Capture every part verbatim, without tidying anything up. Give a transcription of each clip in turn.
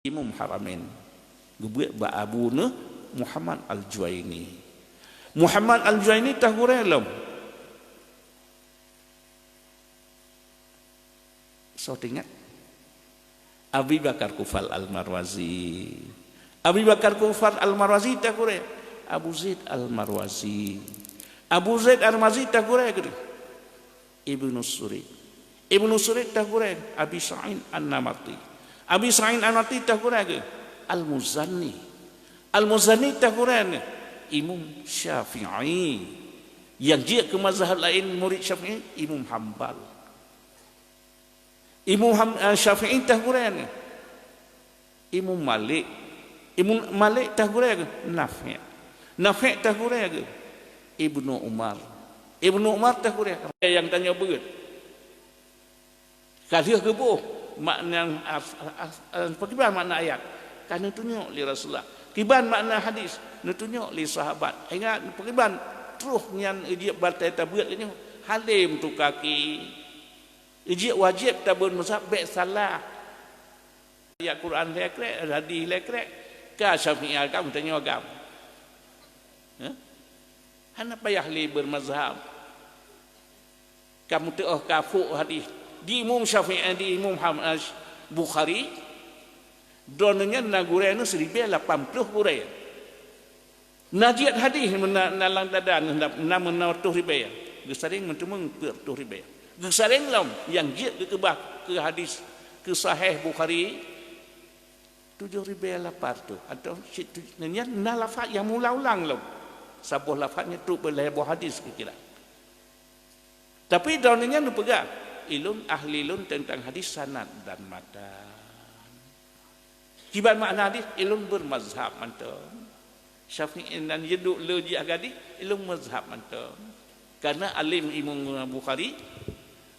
Imam Haramain. Geubeuet bak Abu Nuh Muhammad Al-Juwaini. Muhammad Al-Juwaini tagurée lom. Soe teuingat? Abi Bakar Kufal Al-Marwazi. Abi Bakar Kufal Al-Marwazi tagurée Abu Zaid Al-Marwazi. Abu Zaid Al-Marwazi tagurée keu Ibnu Surid. Ibnu Surid tagurée Abi Sa'id An-Namati. Abi Sa'id An-Namati tagurée Al-Muzani. Al-Muzani tagurée Imam Syafi'i. Nyang jeuet keu mazhab laén murid Syafi'i, Imam Hambal. Imam Ham-, eh, Syafi'i tagurée Imam Malik. Imam Malik tagurée Nafi'. Nafi' tagurée Ibnu Umar. Ibnu Umar tagurée nyang tanyoe beuet. Ka lheueh geuboh makna as-, as-, as-, pakriban makna ayat, ka neutunyok lé Rasulullah. Kiban makna hadis, neutunyok lé sahabat. Ingat, pakriban troh nyan jeuet batai tabeuet nyoe. Halém tu kaki. Jeuet wajéb tabeuet mazhab bék salah. Ayat Quran lhée krek, hadis lhée krek. Ka Syafi'i agam, tanyoe agam. Hah? Hana payah lé beumazhab. Ka meuteuoh ka fuk hadis. Di Imam Syafi'i, di Imam Ham-, eh, Bukhari, droeneuh nyan na gurée neuh siribée lapan ploh gurée. Na jeuet hadis meunan lam dada na, na meunan reutôh ribée. Geusaréng meuteumé peuet reutôh ribée. Geusaréng lom nyang jeuet geukeubah keu hadis keu Sahih Bukhari tujoh ribée lapan reutôh atau cit tu-, nyan na lafaz nyang meuulang-ulang lom. Saboh lafaz nyan trok bak lhée boh hadis kira-kira. Tapi droeneuh nyan neupeugah, "Ulôn ahli lôn teuntang hadis sanad dan matan." Kiban makna hadis, ulôn beumazhab mantong. Syafi'i nan jeuet duek le jih hadis, ulôn mazhab mantong. Karena alim Imam Bukhari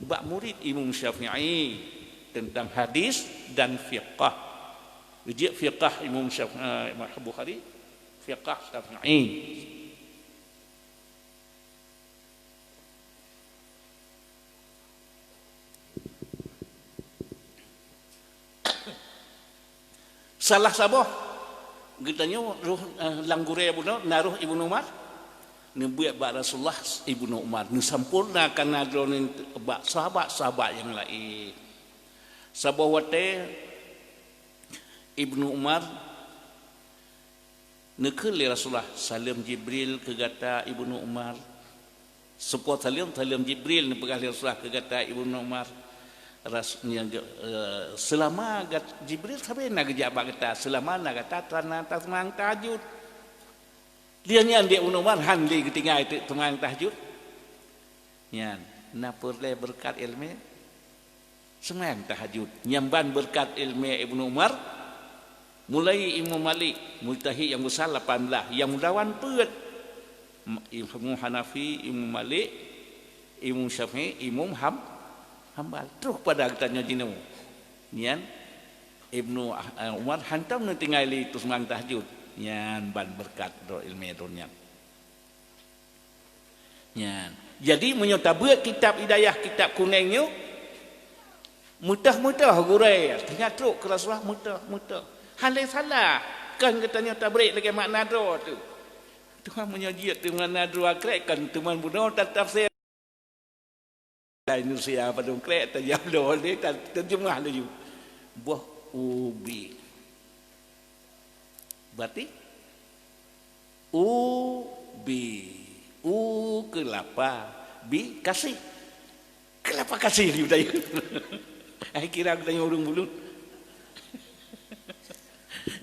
bak murid Imam Syafi'i teuntang hadis dan fiqah. Jeuet fiqah Imam Syafi'i, Imam Bukhari, fiqah Syafi'i. Salah saboh geutanyoe roh, eh, lam gurée bunoe na roh Ibnu Umar, neubeuet bak Rasulullah Ibnu Umar, neusampoereuna kana droeneuh bak sahabat-sahabat nyang laén. Saboh watée Ibnu Umar neukheun lé Rasulullah, "Saleuem Jibril keu gata Ibnu Umar." Seupôt saleuem, "Saleuem Jibril," neupeugah lé Rasulullah keu gata Ibnu Umar. Ras-, nyang ge-, eh, seulama gat-, Jibril sabe na geujak bak gata, seulama na gata tana taseumayang tahajud. Lheueh nyan di Ibnu Umar han lé geutinggai teuk seumayang tahajud. Nyan, na peureulée beureukat iéleumé. Seumayang tahajud. Nyan ban beureukat iéleumé Ibnu Umar, mulai Imam Malik, mujtahid nyang besar lapan blaih, nyang meulawan peuet. Imam Hanafi, Imam Malik, Imam Syafi'i, Imam Ham-, Hambal. Troh pada geutanyoe jinoe. Nyan, Ibnu Ah-, Umar hantom neutinggai lé teuseumayang tahajud. Nyan ban beureukat droe iéleumé droe nyan. Nyan. Jadi, meunyoe tabeuet kitab Hidayah, kitab kunéng nyoe, meutoh-meutoh gurée, teunyata trok keu Rasulullah meutoh-meutoh. Hana salah, kon geutanyoe tabri lagée makna droe teuh. Teuma meunyoe jeuet teuh makna droe krek, kon teuma bunoe tatafsir. Indonesia padum krek tajak lom lé, ta-, terjemah laju. Boh ubi. Berarti ubi. U kelapa, bi kasih. Kelapa kasih laju tayue. Ai kira geutanyoe ureuëng bulun.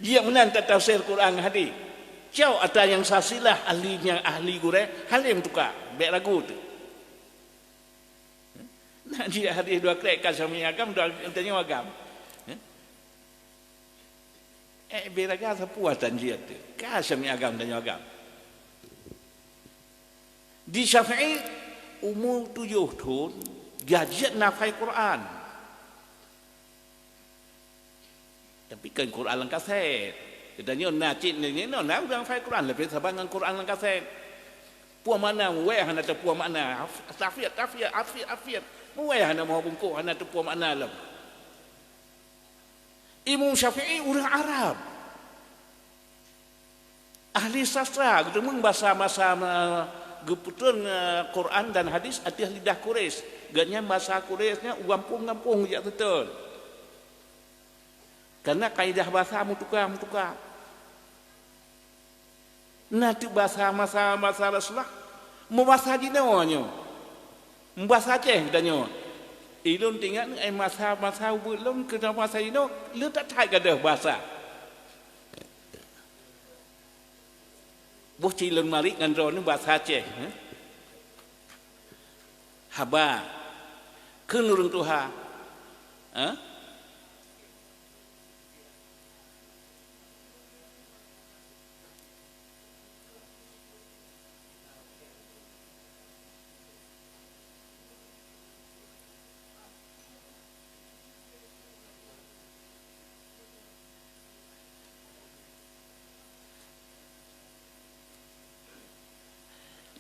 Jeuet meunan tatafsir Quran hadis. Cok atra nyang sasilah ahli nyang ahli gurée, halém tuka, bék ragu teuh. Nah, jeuet hadis dua krek ka Syafi'i agam, dua tanyoe agam. Eh, beraga sapeue tan jeuet teuh. Ka Syafi'i agam tanyoe agam. Di Syafi'i, umu tujoh thon, ka jeuet na hafai Quran. Tapi kon Quran lam kaset. Geutanyoe na cit nyoe na ureuëng hafai Quran, leubeh saban ngon Quran lam kaset. Peue makna, wéh hana teupeue makna. Haf-, tafiat, tafiat, afiat, afiat. Wéh hana meuho bungkôh, hana teupeue makna lom. Imam Syafi'i ureuëng Arab, ahli sastra, geuteumeung basa-basa, eh, geupeutrön, eh, Quran dan hadis ateueh lidah Quraisy. Gobnyan basa Quraisy nyan u gampông-gampông jak seutôt. Karena kaidah basa meutuka-meutuka. Na teuk basa, masa, masa Rasulullah, meubasa jinoe nyoe, meubasa Aceh geutanyoe. Ilôn teuingat, eh, masa, masa ubeut lôn keu masa jinoe, le that-that gadôh basa. Boh ci lôn marit ngon droeneuh basa Aceh, eh? Haba keu ureuëng tuha, eh?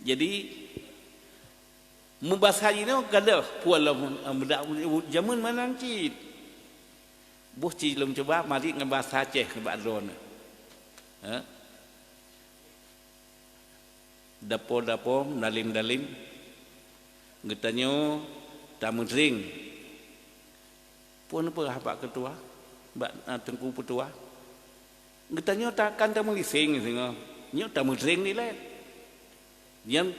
Jadi, meubasa jinoe gadôh, peue lom, eh, meudak, jameun meunan cit. Boh ci lôn cuba marit ngon basa Aceh nibak droeneuh. Eh? Dapo-dapo, dalim-dalim, geutanyoe tameudrieng. Phon peugah bak keutua, bak, ah, teungku peutua, geutanyoe takkan tameuliseng singoh, nyoe tameudrieng dilée. Nyan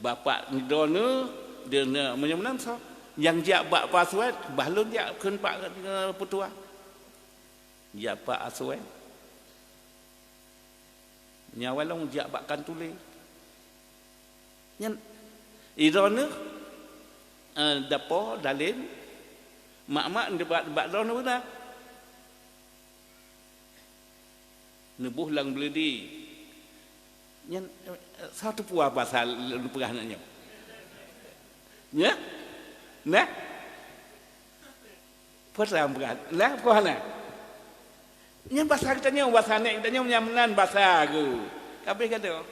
bapak droeneuh, droeneuh meunyoe meunan soe nyang jak bak Pak Aswad, bah lôn jak kheun bak, eh, peutua. Jak bak Aswad. Nyan awai lôn jak bak kantulé. Nyan, i droeneuh, eh, dapo, dalim, mak-mak nibak, nibak droeneuh beuna. Neuboh lam beuleudi. Nyan, eh, soe teupeue basa lôn peugah nyoe? Nyan? Nah? Peue teupeue? Nah, peue hana? Nyan basa geutanyoe, basa nèk geutanyoe, nyan meunan basa geuh. Habéh gadôh.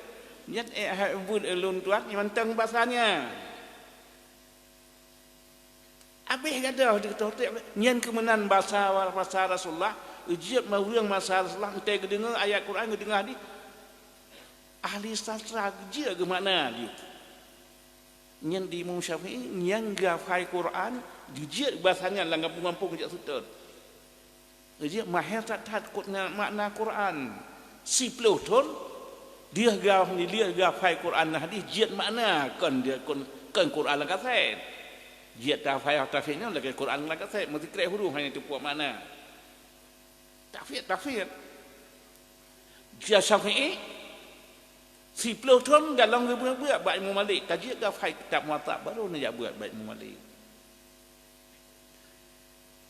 Nyan, eh, hai buet ulôn tuan, nyan mantong basa nyan. Habéh gadôh di keutoh treb, nyan keuh meunan basa, basa Rasulullah, jeuet ma-, ureuëng masa Rasulullah, entée geudeungoe ayat Quran, geudeungoe hadis, ahli sastra jeuet geumakna jih. Nyan di Imam Syafi'i, nyang geuhafai Quran, geujeuet basa nyan lam gampông-gampông jak seutôt. Jeuet mahé that-that kot nyan makna Quran. Siploh thon, dia geuh, dia geuhafai Quran dan hadis, jeuet makna, kon dia, kon, kon Quran lam kaset. Jeuet tahafai tahfiz nyan lagée Quran lam kaset, meusikrek huruf hana teupeue makna. Tahfiz, tahfiz. Dia Syafi'i, siploh thon galong geubeuet-beuet bak Imam Malik, ka jeuet geuhafai kitab Muwatta, baru neujak beuet bak Imam Malik.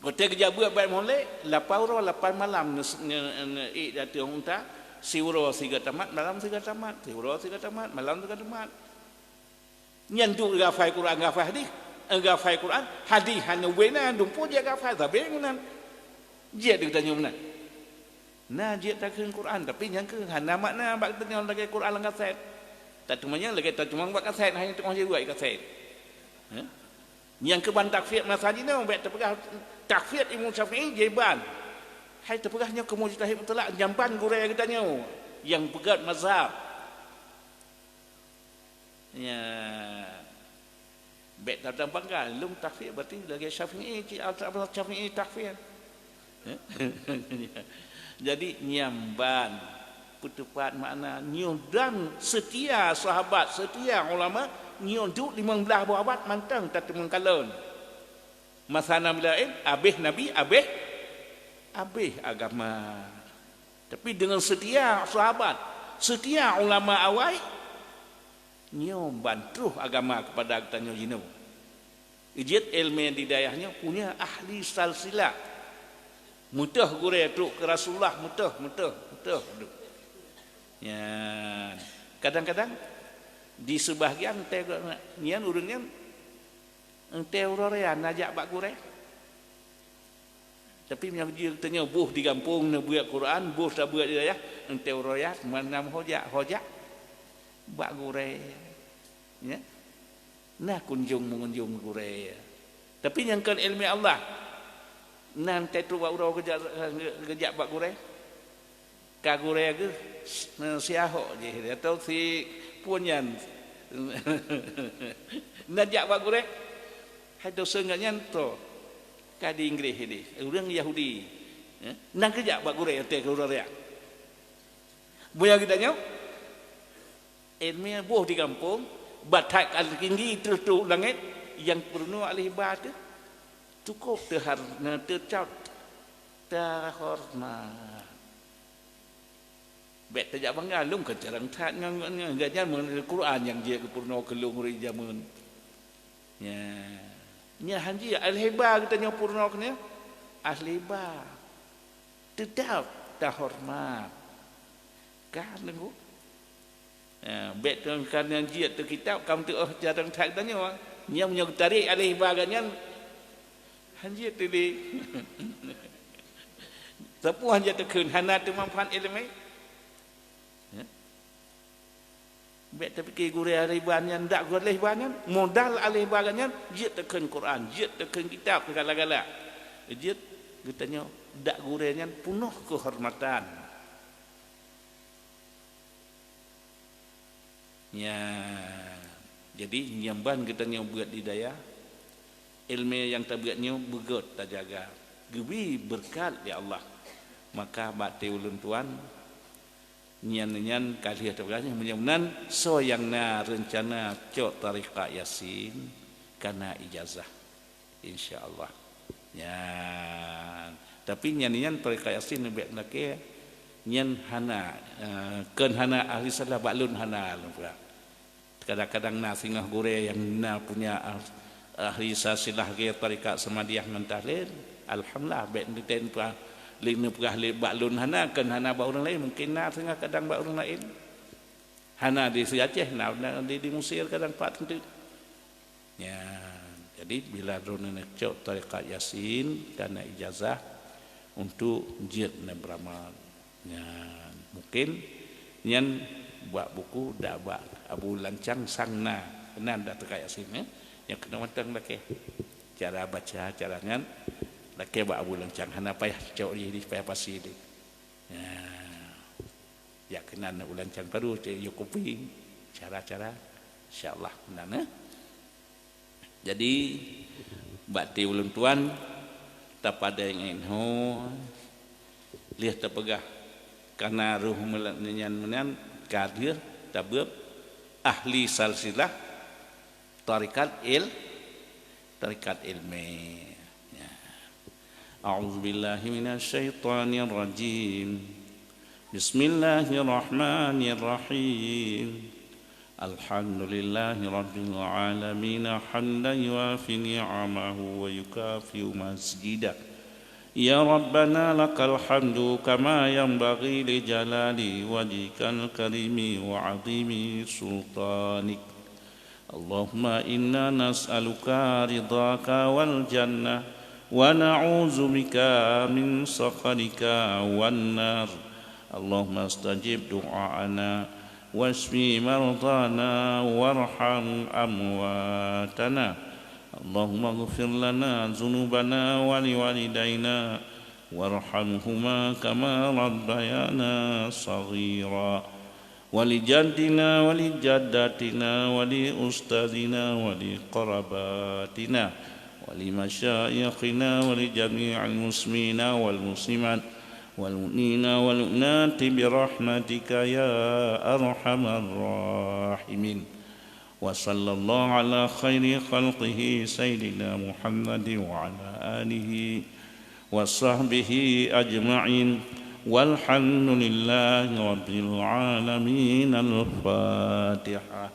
Watée geujak beuet bak Imam Malik, lapan uroe lapan malam nge-, nge-, nge-, ék di ateueh unta, siuroe siga tamat, malam siga tamat, siuroe siga tamat, malam siga tamat. Nyan duek geuhafai Quran, geuhafai hadis, eh, geuhafai Quran, hadis hana ubé na, dumpeue jeuet geuhafai, sabé meunan. Jeuet di geutanyoe meunan. Na jeuet takheun Quran, tapi nyang keuh hana makna bak geutanyoe lagée Quran lam kaset. Tateumanyong lagée tateumanyong bak kaset, hana teungoh jibuet kaset. Hah? Nyang keuban tahfiz masa jinoe, bék tapeugah tahfiz Imam Syafi'i, jih ban. Hai tapeugah nyoe keu mujtahid mutlak, nyang ban gurée geutanyoe nyang peugét mazhab. Ya. Bék tapeugah, lôn tahfiz berarti lagée Syafi'i, cit, ah, Syafi'i tahfiz. Jadi, nyan ban peuteupat makna nyoe dan seutia sahabat, seutia ulama, nyoe duek limong blaih boh abad mantong tateumeung kalon. Masa Nabi laén, abéh Nabi, abéh, abéh agama. Tapi deungon seutia sahabat, seutia ulama awai, nyoe ban troh agama keupada geutanyoe jinoe. Jeuet iéleumé di dayah nyoe punya ahli salsilah. Meutoh gurée trok keu Rasulullah, meutoh, meutoh, meutoh. Nyan. Kadang-kadang di seubahgian teuh nyan ureuëng nyan entée uroe raya na jak bak gurée. Tapi meunyoe jih tanyoe boh di gampông neubeuet Quran, boh tabeuet di dayah, entée uroe raya meunan ho jak, ho jak bak gurée. Ya. Na kunjong-meungunjong gurée. Tapi nyang kon iéleumé Allah, Nan teutrok bak uroe geujak, geujak bak gurée. Ka gurée geuh, si Ahok jih, atau si peue nyan. Nan jak bak gurée. Hai dosen geuh nyan to. Ka di Inggris ini, ureuëng Yahudi. Eh, nan geujak bak gurée, teuh keu ureuëng riak. Buya geutanyoe, iéleumé boh di gampông, bak that ka tinggi teuh trok langét, nyang peurunoe aléh ba teuh, cukup teuhar-, teucap, teuhoreumat. Bék tajak bangga, lôn ka jarang that ngon, ngon, ngon, ngon, ngon Quran nyang jeuet geupeurunoe keu lôn ureuëng jameun. Nya, nya hanjeuet aléh ba geutanyoe peurunoe keunoe. Aléh ba. Teutap tahoreumat. Kan, Teungku? Ha, bék teuka nyang jeuet teuh kitab, kam teuh jarang that tanyoe. Nyang meunyoe geutarek aléh ba geuh nyan, hanjeuet teuh lé. Sapeue hanjeuet teukheun, hana teumanfaat iéleumé. Ya. Bék tapike gurée aléh ba nyan, dak gurée aléh ba nyan, modal aléh ba nyan, jeuet teukheun Quran, jeuet teukheun kitab, segala-gala. Jeuet geutanyoe dak gurée nyan peunoh keuhormatan. Nya, jadi nyang ban geutanyoe beuet di dayah, iéleumé nyang tabeuet nyoe beugét tajaga, geubri beureukat lé Allah. Maka bak tée ulôn tuan, nyan, nyan ka lheueh teupeugah nyan, meunyoe meunan, soe nyang na reuncana cok tarekat Yasin, ka na ijazah. Insya Allah. Nyan. Tapi nyan, nyan tarekat Yasin bék lakée, nyan hana, eh, kon hana ahli silsilah bak lôn hana lôn peugah. Kadang-kadang na singoh gurée nyang na punya ah-, ahli silsilah geuh tarekat Samadiyah ngon tahlil. Alhamdulillah, bék neutem peugah, lé neupeugah lé bak lôn hana, kon hana bak ureuëng laén, mungkin na singoh kadang bak ureuëng laén. Hana di si Aceh, na, na di, di Mesir kadang pat teuntu. Ya, jadi bila droeneuh cok tarekat Yasin, ka na ijazah untuk jeuet neubeuramal. Ya, mungkin nyan bak buku dak bak Abu Lancang sang na, na dak tarekat Yasin, eh? Nyang keunoe mantong lakée. Cara baca, cara nyan lakée bak Abu Lancang, hana payah cok jih, payah pasi jih. Ya. Jak keunan Abu Lancang baru cok yue kopi. Cara-cara, insya Allah, meunan, eh. Jadi, bak tée ulôn tuan, tapadai ngon ho, lheueh tapeugah, ka na roh meunan nyan meunan, ka lheueh tabeuet ahli silsilah tarekat il-, tarekat iéleumé. Ya. أعوذ بالله من الشيطان الرجيم. بسم الله الرحمن الرحيم. الحمد لله رب العالمين، حمدا يوافي نعمه ويكافئ مزيده. يا ربنا لك الحمد كما ينبغي لجلال وجهك الكريم وعظيم سلطانك. اللهم إنا نسألك رضاك والجنة، ونعوذ بك من سخطك والنار. اللهم استجب دعاءنا، واشف مرضانا، وارحم أمواتنا. اللهم اغفر لنا ذنوبنا ولوالدينا، وارحمهما كما ربيانا صغيرا. ولجدنا ولجدتنا ولأستاذنا ولقراباتنا ولمشايخنا ولجميع المسلمين والمسلمات والمؤمنين والمؤمنات برحمتك يا أرحم الراحمين. وصلى الله على خير خلقه سيدنا محمد وعلى آله وصحبه أجمعين. والحمد لله رب العالمين. الفاتحة.